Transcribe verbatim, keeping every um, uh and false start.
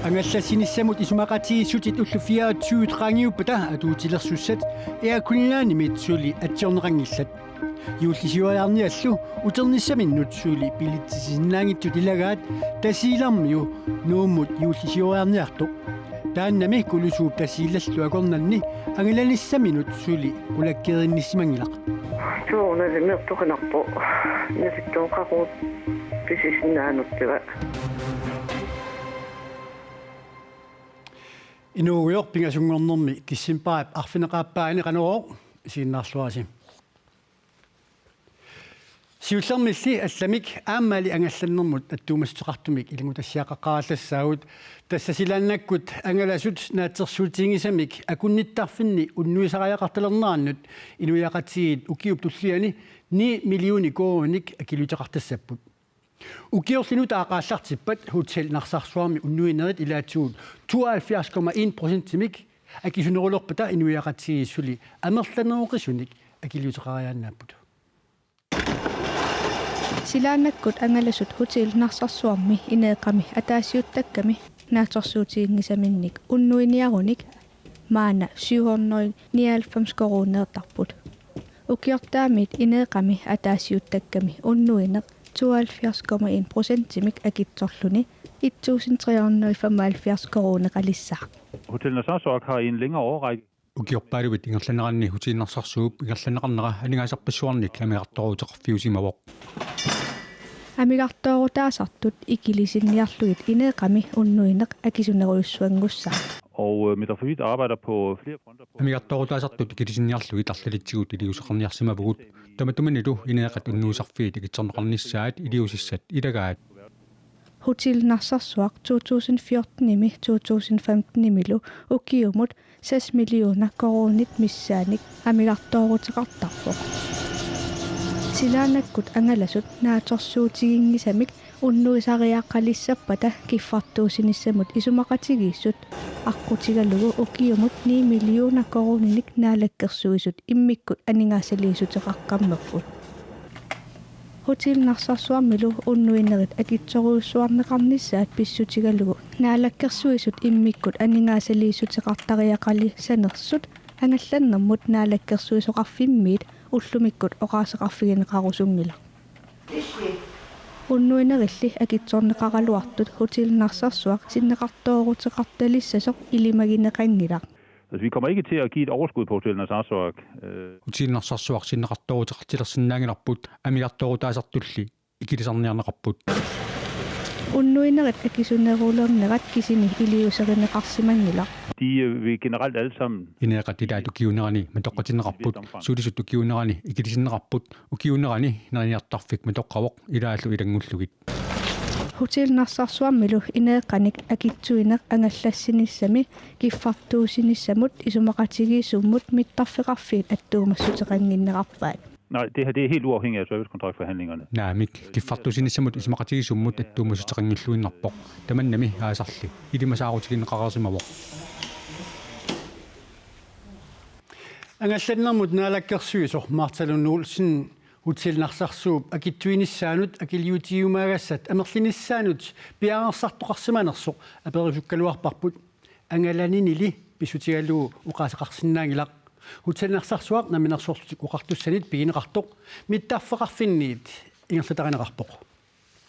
Angallassinissamut isumaqatigiissutit ullut fireogtyve qaangiuppata atuutilersussat Air Greenlandimit suli atsiorneqanngillat. Juullisioriarniallu uternissaminnut suli billitsisinnaanngitsut ilagaat Tasiilarmiu Nuummut juullisioriarniartoq. Taannami Kulusuup Tasiilallu akornanni angalanissaminut suli qulakkeerinnissimanngilaq. Tuunalimmertuqinarpoq nalittoqarut pisisinnaanutsiga. Inuugujoq pingasunngornermi decembarip arfineq-aappaani Qanorooq isiginnaarluarisi. Siullermilli allamik aammali angallannermut attuumassuteqartumik ilanngutassiaqaqqaarallassagut, tassa silaannakkut angalasut naatsorsuutiginngisamik akunnittarfinni unnuisariaqartalernerannut inuiaqatigiit ukiup tulliani ni millioner koruuninik akiliuteqartassapput. Ukiorli nutaaq aallartippat Hotel Narsarsuarmi unnuinerit ilaatigut tooghalvfjerds komma en procentimik akisunerulerpata inuiaqatigiit suli amerlaneruqisunik akiliuteqariaannaapput. Silaannakkut angalasut Hotel Narsarsuarmi ineeqqami ataasiuttakkami naatsorsuutiginngisaminnik unnuiniarunik maanna syv hundrede nioghalvfems koruuneertarput. Ukiortaamiit ineeqqami ataasiuttakkami unnuineq tooghalvfjerds komma en procentimik akitsorluni et tusind tre hundrede femoghalvfjerds koruuneqalissaaq. Hotel Narsarsuaq har i en længere årrække Ukiorpaaluit ingerlaneranni Hotel Narsarsuup ingerlanneqarnera aningaasarpassuarnik amigartooruteqarfiusimavoq. Amigartoorutaasartut ikilisinniarlugit ineeqqami unnuineq akisunerujussuanngussaaq. Og øh, Metaformit arbejder på flere fronter på Amigartoorutaasartut ikilisinniarlugit arlalitsigut iliuuseqarniarsimavugut. Tamatumanilu ineeqqat unnuisarfiit akitsorneqarnissaat iliuusissat ilagaat. Hotel Narsarsuaq to tusind fjortenimi to tusind femtenimilu ukiumut seks millioner koruunit missaannik amigartooruteqartarpoq. Silaannakkut angalasut naatsorsuutiginngisamik unnuisariaqalissappata kiffartuussinissamut isumaqatigiissut aqqutigalugu ukiumut ni millioner koruuninik Naalakkersuisut immikkut aningaasaliissuteqaqqammerput. Hotel Narsarsuarmilu unnuinerit akitsorujussuarneqarnissaat pissutigalugu Naalakkersuisut immikkut aningaasaliissuteqartariaqalissanersut angallannermut Naalakkersuisoqarfimmiit ullumikkut oqaaseqarfigineqarusunngilaq. Unnuinerilli akitsorneqaraluartut Hotel Narsarsuaq sinneqartooruteqartalissasoq ilimagineqanngilaq. Altså, vi kommer ikke til at give et overskud på Hotel Narsarsuaq. Øh, Hotel Narsarsuaq sinneqartooruteqartilersinnaanngilarput, amigartoorutaasartulli ikilisarniarneqarput. Unnuinerit akisunerulernerat kisimi iliuuserineqarsimanngilaq. De øh, vil generelt alle sammen Ineeqqat ilaat ukiuunerani matoqqatinneqarput, sulisut ukiuunerani ikilisinneqarput, ukiuunerani neriniartarfik matoqqavoq ilaallu ilanngullugit. Hotel Narsarsuarmilu ineeqqanik akitsuineq angallassinissami kiffartuussinissamut isumaqatigiissummut mittarfeqarfiit attuumassuteqannginnerarpaat. Nej, det her det er helt uafhængigt af servicekontraktforhandlingerne. Naamik, kiffartuussinissamut isumaqatigiissummut attuumassuteqanngilluinnarpoq. Tamannami aasarli ilimasaarutigineqareersimavoq. Angallannermut Naalakkersuisoq Martha Lund Olsen Hotel Narsarsuup akitsuinissaanut akiliutigiumaagassat amerlinissaanut piareersartoqarsimanersoq aperusukkaluarparput. Angalaninili pissutigalugu oqaaseqarsinnaanngilaq. Hotel Narsarsuaq Namminersorlutik Oqartussanit pigineqartoq mittarfeqarfinniit ingerlatarineqarpoq.